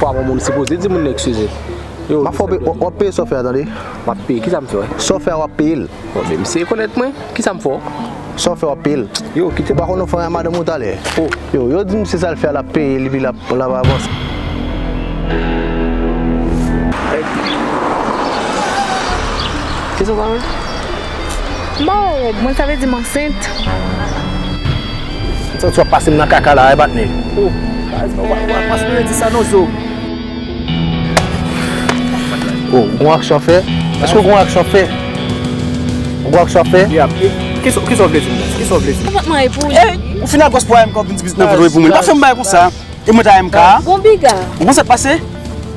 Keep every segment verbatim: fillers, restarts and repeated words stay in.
Fwa yon moun sipoze di moun nan eskize. Yo, m ap fè w peye, w ap peye sa w fè a, tande. M ap peye, kisa m fè, wè? Sa w fè a, w ap peye l. Bon, men misye konèt mwen, kisa m fè w? Sa w fè, w ap peye l. Yo, kite. Ou pa konn ou fè a madanm ou talè. Oh. Yo, yo di misye sa l fè a, l ap peye l, epi l ap, l ap avanse. Kisa w pa wè? M pa wè règ mwen, sa vle di m ansent. Sa w ap pase m nan kaka la, e patnè. Oh, w ap pase m nan di sa non, zo. Oh, ou gon aksyon fè? Èske ou gon aksyon fè? Ou gon aksyon fè? Kisa, kisa w vle di m la? Kisa w vle di m? Konpòtman e pou ou. Ou fin al gòs pou M K, ou vin di biznis nan foto pou mwen. Pa fè m bagay konsa. E mwen ta M K a? Bon piga. Ou konn sa k pase?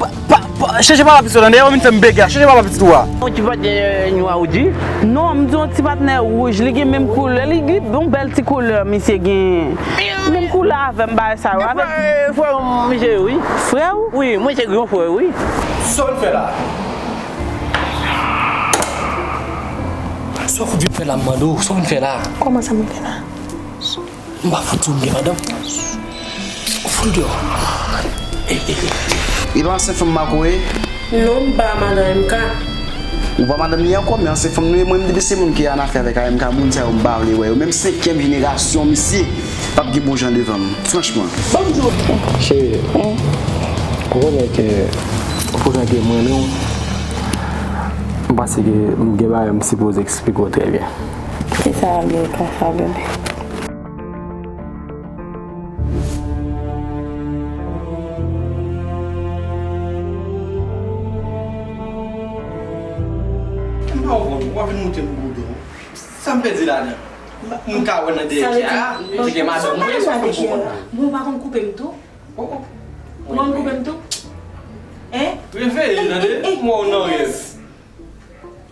Pa, pa, pa, chèche papa pitit ou, tande? Ou vin fè m bega. Chèche papa pitit ou a. Yon ti patnè nwa ou di? Non, m di yon ti patnè wouj. Li gen menm koulè. Li, li yon bèl ti koulè, misye gen. Menm koulè avè m, bagay sa yo. Avèk frè, frè misye, wi. Frè w? Wi, mwen se gran frè, wi. Sa w vin fè la? Sa w fout vin fè la, m mande w? Sa w vin fè la? Kòman sa m vin fè la? M pa fout di w m gen madanm. Fout l deyò. Ey, ey, ey. Li pa ansent fanm Marco ye? Non, m pa madan M K. Ou pa madanm li ankò, men ansent fanm nou ye. Mwen, m depi se moun ki annafè avèk A M K, moun sa yo m pa vle wè yo. Menm senkyèm jenerasyon misye p ap gen bon jan devan m, franchman. Ban m di w. Cheri, ou konnen ke pou jan ke m renmen w, m panse ke m gen bagay m sipoze eksplike w trè byen. Kisa w ap di konsa, bebe? M pa konprann, w ap vin moute m boudo. Sa m pèdi ladan? M ka wè nan dèyè Kiara, li gen madanm mwen, sa m konprann la. Bon, ou pa konn koupe m tou? Oh, oh. Ou pa konn koupe m tou? Hein? Reveye, tande? M wè w nan rèv.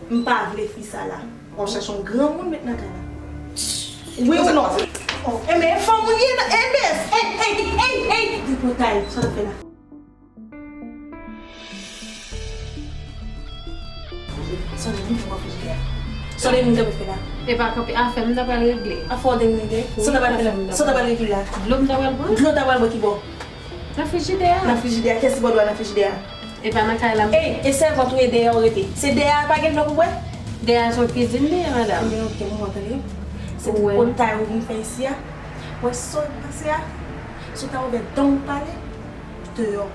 M pa vle fi sa la. W ap chache yon granmoun met nan kay la. Wi ou non? Oh, enben, fanm ou ye nan, enben, ey, ey, ey, ey, tripotay, sa w ap fè la? Sonde moun kanpe fè la. Sonde moun kanpe fè la. E pa kanpe, afè m ta pral regle. Afè w te regle? Sa w ta pral fè la? Sa w ta pral regle la? Dlo m ta pral pran? Dlo w ta pral bwè ki bò? Nan frijidè a. Nan frijidè a. Kiyès ki ba w dlo a nan frijidè a? E pa nan kay la m. Ey, e sèvant ou ye dèyè w rete. Se dèyè a pa gen dlo pou bwè? Dèyè a se yon kwizin li ye, madanm. Ebyen, oke, mwen kontan li. Se tripotay ou vin fè isi a. Wè sa w pase a. Si w ta ouvè dan w pale, deyò.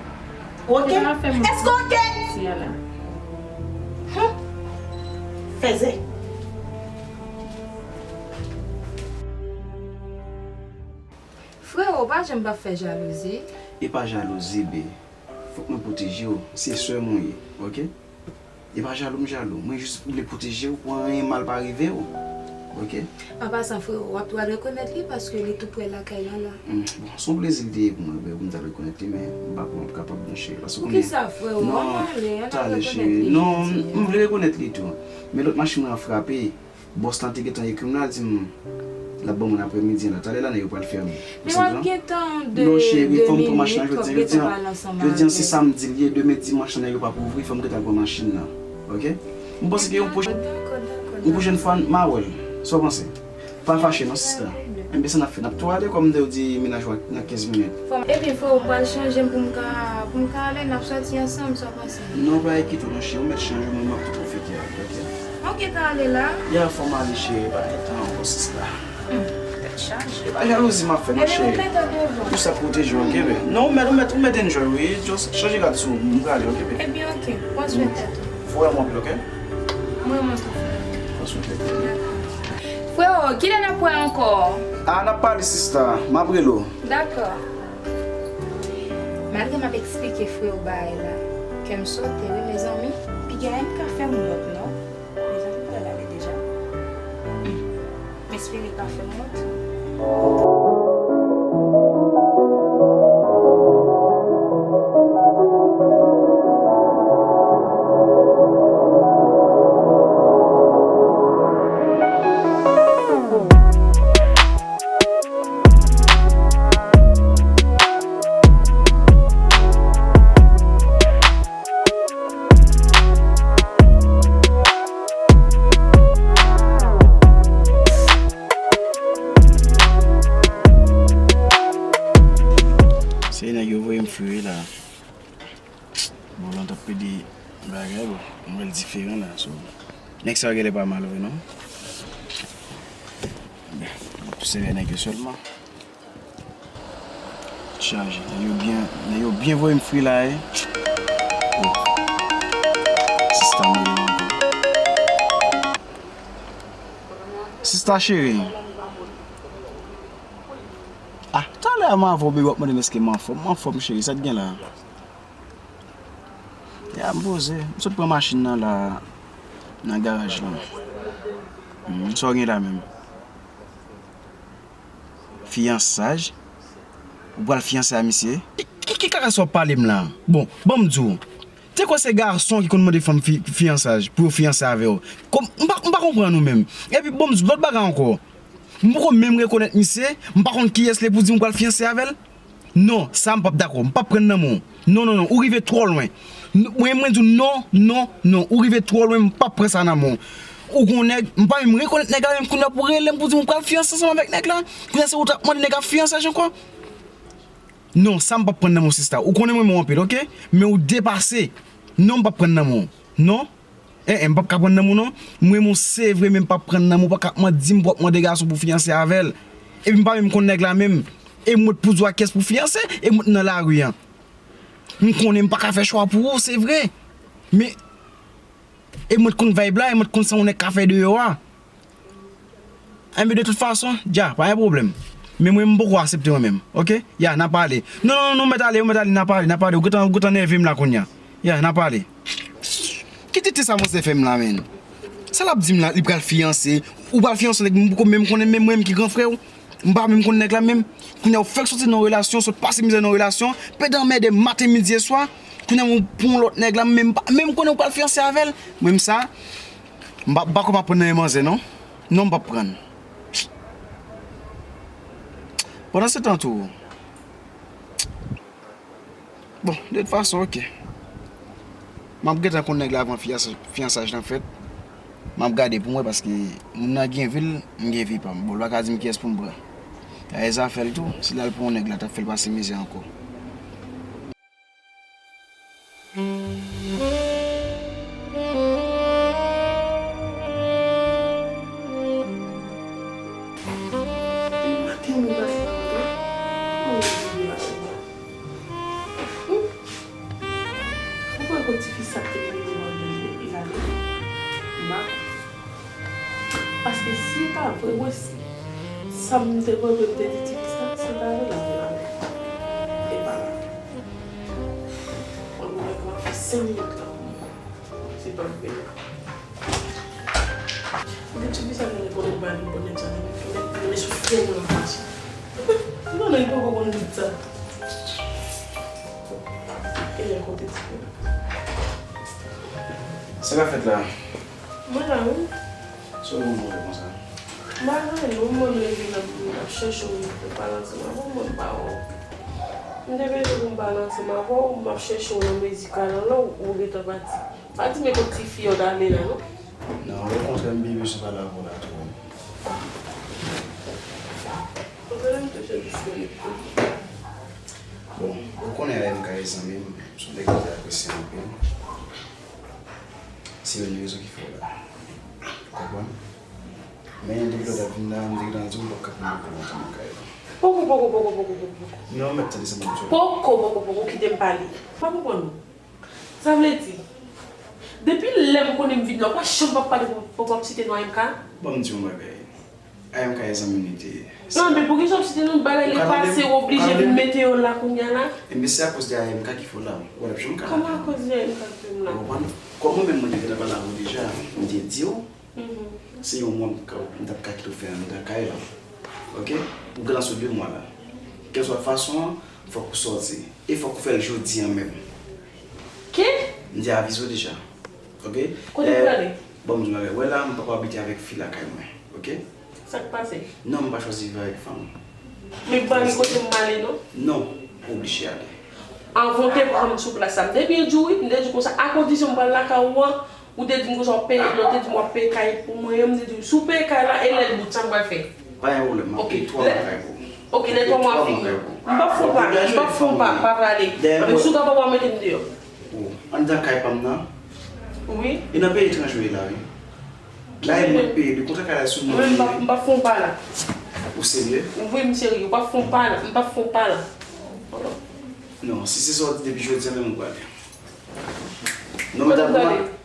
Oke? Èske oke? Hum. Fèzè. Freo, pa janm pa fè jalouzi. E pa jalouzi, be. Fòk mwen pwoteje w. Se sè m ou ye, oke? E pa jalou m jalou. Mwen jis vle pwoteje w pou anyen mal pa rive w, oke? An pasan, freo, w ap pral rekonèt li paske li tou prè lakay lan la. Hmm, bon, se yon plezi l te ye pou mwen, pou m ta rekonèt li, men m pa kwè m ap kapab, non, cheri, paske ou konnen. Poukisa, freo? Non, ann ale, ann al rekonèt li. Non, m vle rekonèt li tou. Men lòt machin mwen an frape. Bòs lan te gentan ekri m la, di m l ap ban mwen aprèmidi an la. Talè la, nèg yo pral fè m. Men w ap gen tan de minit, w ap gen tan pale ansanm avè l. Jodi an se samdi l ye, demen dimanch lan, nèg yo p ap ouvri, fò m gentan pran machin nan. Oke? M panse ke yon pwochèn, yon pwochèn fwa, m a wè l. Sa w panse? Pa fache non, sista. Enben, sa n ap fè, n ap tou ale, kòm m te di mennaj ou a nan kenz minit. Ebyen, freo, ou pral chanje m pou m ka, pou m ka ale, n ap sòti ansanm, sa w panse? Non, pa enkiyete w non, cheri, ou mèt chanje, mwen, m ap tou pwofite avè w, oke? Ou gentan ale la? Ya, fò m ale, cheri, pa gen tan ankò, sista. Hmm, tèt chaje. E pa jalouzi m ap fè non, cheri. Ebyen, ou gentan devan. Ou sa pwoteje w, oke, bebe? Non, ou mèt, ou mèt, ou mèt enjoy, wi. Just chanje rad sou ou, m prale, oke, bebe? Ebyen, oke. Pran swen tèt ou. Fò w renmen anpil, oke? Mwen renmen w tou, freo. Pran swen tèt ou. Freo, kilè n ap wè ankò? A, n ap pale, sista. M ap rele w. Dakò. Malgre m ap eksplike freo bagay la, kè m sote, wi, mezanmi. Piga M K fè m wont, non. Mezanmi, pral ale deja. M espere l pa fè m wont. Se nèg yo voye m fou wi la. Bon, lè w t ap pede bagay, bon, m wè l diferan la, so. Nèg sa yo genlè pa mal vre, non? Bon, tou se vye nèg yo sèlman. Chaje. Nèg yo byen, nèg yo byen voye m fri la, wi. Oh. Sista m rele m ankò. Sista cheri. Ah, talè a m avè w, baby, w ap mande m èske m anfòm. M anfòm, cheri, sa k gen la? Ya, m poze. M sot pran machin nan la, nan garaj la. Hmm, sa w gen la menm? Fiyansaj? Ou pral fiyanse a misye? Ki, ki, ki kaka sa w ap pale m la? Bon, ban m di w. Te kwè se gason ki konn mande fanm fi, fiyansaj pou yo fiyanse avè w. Kòm, m pa, m pa konprann ou menm. Epi, ban m di w lòt bagay ankò. M poko menm rekonèt misye, m pa konn kiyès li pou di m pral fiyanse avè l. Non, sa m p ap dakò. M p ap pran nan men w. Non, non, non, ou rive twò lwen. N-, mwen, mwen di w non, non, non, ou rive twò lwen, m p ap pran sa nan men w. Ou gon nèg, m pa menm rekonèt nèg la, menm kounye a pou rele m pou di m ou pral fiyanse ansanm avèk nèg la. Kounye a se ou t ap mande nèg ap fiyansaj ankò. Non, sa m p ap pran nan men w, sista. Ou konnen mwen renmen w anpil, oke? Men ou depase. Non, m p ap pran nan men w. Non. En, en, m p ap ka pran nan men w, non. M renmen w, se vre, men m p ap pran nan men w. Ou pa ka ap mande, di m pou w ap mande gason pou fiyanse avè l. Epi m pa menm konn nèg la menm. E m wè pou di w a kiyès pou fiyanse, e m wè nan lari a. M konnen m pa ka fè chwa pou ou, se vre. Men, e mwen t konn vibe la, e mwen t konn sa yon nèg ka fè deyò a. Enben, de tout fason, dja, pa gen pwoblèm. Men mwen, m poko aksepte mwen menm, oke? Ya, n a pale. Non, non, non, non, mèt ale, ou mèt ale, n a pale, n a pale. Ou gentan, ou gentan nève m la kounye a. Ya, n a pale. Ki tete sa manzè fè m la, menn? Sa l ap di m la, li pral fiyanse. Ou pral fiyanse nèg, m poko menm konnen menm mwen menm ki gran frè w. M pa menm konn nèg la menm. Kounye a ou fèk soti nan yon relasyon, sot pase mizè nan yon relasyon, pede anmède maten, midi e swa. Kounye a ou pran yon lòt nèg la, menm pa, menm konnen ou pral fiyanse avè l. Mwen menm sa, m pa, m pa kwè m ap pran nan men manzè non. Non, m p ap pran. Pandan se tan tou, bon, de tout fason, oke. M ap gentan konn nèg la avan fiyas-, fiyansaj lan fèt. M ap gade pou m wè paske moun nan gen vi l, m gen vi pa m. Bon, l pa ka di m kiyès pou m pran. Dayè zafè l tou, si l al pran yon nèg la, t ap fè l pase mizè ankò. Maten, mwen pase kote. Mwen pase kote. Ou kwè ke ti fi sa k te gen pou mwen depi lane? M pa kwè. Paske si e ta vre, mwen, sa m te kwè ke m te di ti fi sa, se ta vre l ap vin avè l. E pa la. Mwen, mwen, mwen fè senk minit la pou mwen. Se pa vre. Mwen, ti fi sa, mwen, konnen m pa vin konnen sa, mwen, mwen, mwen sou fè mwen anfas. Mwen, mwen, poko konn tout sa. Kenbe kote ti fi. Sa k ap fèt la? Mwen la, wi. Sa w vin montre konsa? M pa gen anyen non, mwen menm vin ap, ap chèche w pou pale ansanm avè w, mwen pa wè w. M te bezwen pou m pale ansanm avè w, m ap chèche w nan medikal lan, ou gentan pati. Pa di men kot ti fi yo t ale la, non. Non, okontrè, m byen bezwen pale avè w la tou. Okontrè, m toujou disponib pou ou. Bon, ou konnen A M K e zanmi m, se yon nèg mwen te apresye anpil. Se youn nan rezon ki fè w la. Ou konprann? Men depi lè w t ap vin la, m te gentan di w m p ap ka pran poko lontan nan kay la. Poko, poko, poko, poko, poko, poko. Non, mèt tande sa m ap di w. Poko, poko, poko, kite m pale. M pa konprann ou. Sa vle di, depi lè m konnen m vin la, ou pa janm p ap pale pou, pou, pou w ap site non A M K? Ban m di w yon bagay. A M K e zanmi nou te ye. Non, men poukisa w ap site non bagay le pase, w oblije vin mete yo la kounye a la? Enben, se akoz de A M K ki fè w la. Ou wè l ap janm ka. Kòman akoz de A M K ki fè m la? Ou konprann? Kòm mwen menm mwen te gentan pale avè w deja, m te di w, se yon mwa m t ap ka kite w fè anndan kay la. Oke? Ou gentan sou de mwa la. Kèlswa fason an, fòk ou sòti. E fòk ou fè l jodi a menm. Ki? M te avize w deja. Oke? Kote w prale? Bon, m di w bagay. Wè la, m poko abite avèk fi lakay mwen. Oke? Sa k pase? Non, m pa chwazi viv avèk fanm. Men m pa gen kote m ale, non? Non, ou oblije ale. Anvan w te pran m sou plas la, m te byen di w wi, m te di w konsa, a kondisyon m pral lakay ou an, ou te di m konsa w ap peye, lè w te di m w ap peye kay pou mwen an, m te di w, si w peye kay la, e lè l bout, sa m pral fè? Pa gen pwoblèm, m ap peye twa mwa kay pou ou. Oke, lè twa mwa fini. M p ap fè w pa, m p ap fè w pa, pa prale. Anben, si w kapab, w a mete m deyò. Anndan kay pa m nan? Wi. E nan peyi etranje w ye la, wi. La e mwen k peye, li kontre kay la sou non mwen. M p ap fè yon pa la. Ou serye? Wi, m serye. Ou p ap fè yon pa la. M p ap fè yon pa la. Non, si se sa w di depi jodi a menm ou prale. Non, medam,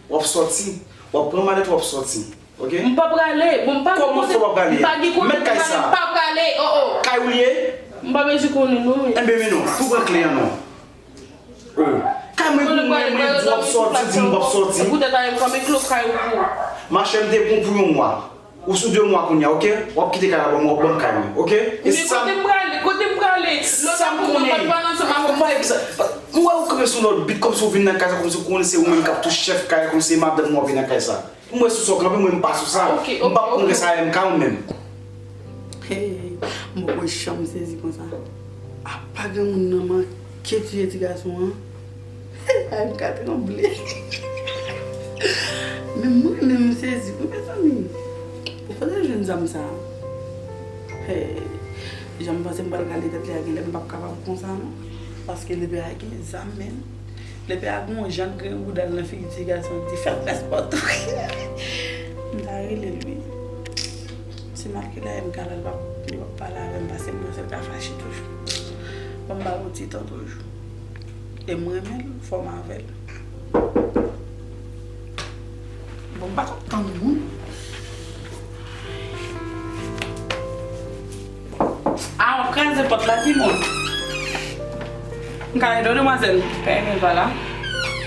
w ap sòti. W ap pran malèt, w ap sòti. Ok? M pa prale. Bon, m pa gen kote. Kòman w fè w pa prale? M pa gen kote pou m ale. M pa prale. Oh, oh. Kay ou l ye? M pa bezwen konnen non, wi. Enben, men non. Pou pran kle an non. Oh. Kay mwen pou mwen, mwen di w ap sòti, di m w ap sòti. Poutèt a, m fèmen klo kay ou pou ou. Machè, m te bon pou yon mwa. Ou sou de mwa kounye a, ok? W ap kite kay la ban mwen, w ap ban m kay mwen, ok? E sa. Men kote m prale? Kote m prale? Lòt ap konnen, pa t pale ansanm avè m. Mwen wè ou kanpe sou lòt bit, kòmsi w vin nan kay sa, kòmsi w konnen se ou menm k ap tou chèf kay la, kòmsi se madanm ou ap vin nan kay sa. M wè sou sa w kanpe, mwen m pa sou sa. Ok, ok, ok. M p ap konn lè sa M K ou menm. Hey, m poko janm sezi konsa. Apa granmoun nan manke tiye ti gason an. Hey, M K tranble. Men mwen menm m sezi wi, mezanmi. Ou kote l jwenn zam sa? Hey, jan m panse m pral gade tèt li a, genlè m p ap kapab konsa non. Paske lepè a gen zam, men. Lepè a gen yon jan l griyen bouda l nan figi ti gason, di, "Fè m pès pòt ou." M ta rele l, wi. Si m al kite M K la, li p ap, li p ap pale avè m, paske m panse l ka fache toujou. Bon, m ba l yon ti tan toujou. E m renmen l, fò m avè l. Bon, m pa t ap tann moun. A, w ap kraze pòt la, ki moun? M ka ede w, demwazèl? Pè Emil pa la.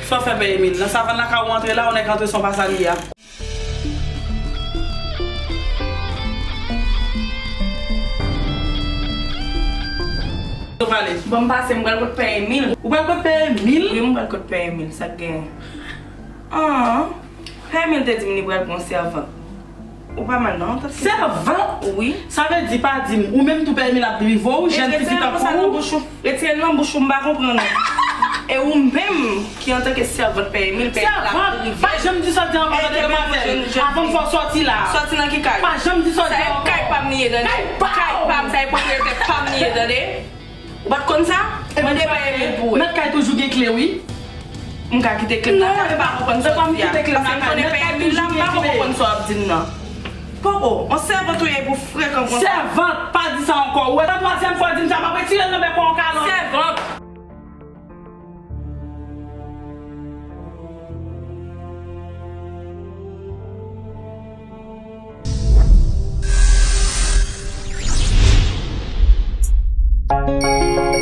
Sa w fè Pè Emil? Nan savann lakay ou antre la, yon nèg antre, se yon pa sa l ye a. Ou pale. Bon, m pase, m pral kot Pè Emil. Ou pral kot Pè Emil? Wi, m pral kot Pè Emil, sa k genyen? Ah, Pè Emil te di m li pral pran sèvant. Ou pa mal non, tante. Sèvant? Wi. Sa vle di pa di m, ou menm tou Pè Emil ap delivre w, jèn pitit an pou ou. Retire l nan bouch ou, m pa konprann ou. E ou menm ki antanke sèvant Pè Emil, Pè Emil ap delivre. Sèvant? Pa janm di sa di ankò, tande demwazèl. Avan m fè w sòti la. Sòti nan ki kay? Pa janm di sa di ankò. Sa e kay pa m li ye, tande. Kay pa w! Kay pa m, sa e pwopriyete pa m li ye, tande. Ou pa t konn sa? Mande Pè Emil pou wè. Nan kay toujou gen kle, wi. M ka kite kle m nan kay, m pa konprann sa w di a. Paske m konnen Pè Emil la, m pa poko konprann sa w ap di m nan. Poko, on sèvant ou ye pou frekan konsa. Sèvant, pa di sa ankò. Ou wè, se twazyèm fwa w di m sa, m ap retire l nan bèk ou an kalòt. Sèvant.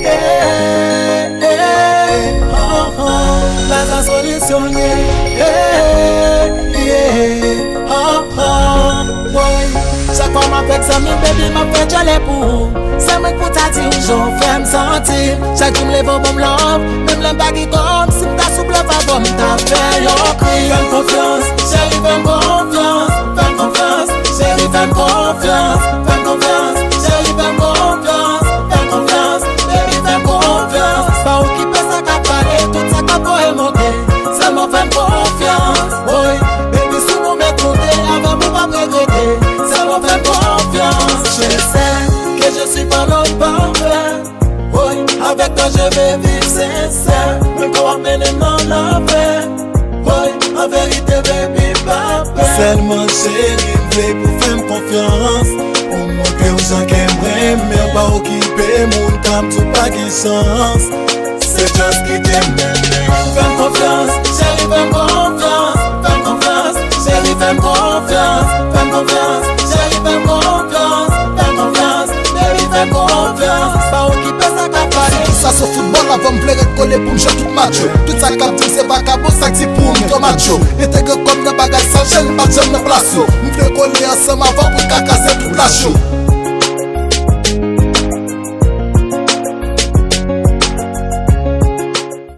Yeah, yeah, oh, oh, lajan solisyon ye. Yeah, yeah, oh, oh, woy. Chak fwa m avèk zanmi m, baby, m ap fè djòlè pou ou. Se mwen k pou ta di w jan w fè m santi. Chak jou m leve w ban m love, menm lè m pa gen kòb, si m ta sou blòf avè w, m ta fè yon krim. Fè m konfyans, cheri, fè m konfyans. Fè m konfyans, cheri, fè m konfyans. Fè m konfyans, cheri, fè m konfyans. Fè m konfyans, baby, fè m konfyans. Pa okipe sa k ap pale, tout sa k ap voye monte. Sèlman fè m konfyans, woy. Baby, si nou mèt monte, avè m ou p ap regrete. Sèlman fè m konfyans. Je sais que je suis pas l'homme parfait. Woy, avèk twa je vais vivre sincère. Menm kan w ap mennen m nan lanfè. Woy, an verite, baby, pa pè. Sèlman cheri, m vle pou fè m konfyans. Pou m montre w jan ke m renmen w, pa okipe moun k ap di w pa gen chans. Se just kite m mennen w. Fè m konfyans, cheri, fè m konfyans. Fè m konfyans, cheri, fè m konfyans. Fè m konfyans, cheri, fè m konfyans. Fè m konfyans, baby, fè m konfyans. Pa okipe sa k ap pale. Sa se foutbòl, avan m vle ret kole pou m jwe tout match yo. Tout sa k ap di m se vakabon, sa k di pou m yo match yo. Entegre kò m nan bagay sa, jèn pa janm nan plas yo. M vle kole ansanm avan pou n ka kraze tout lach yo.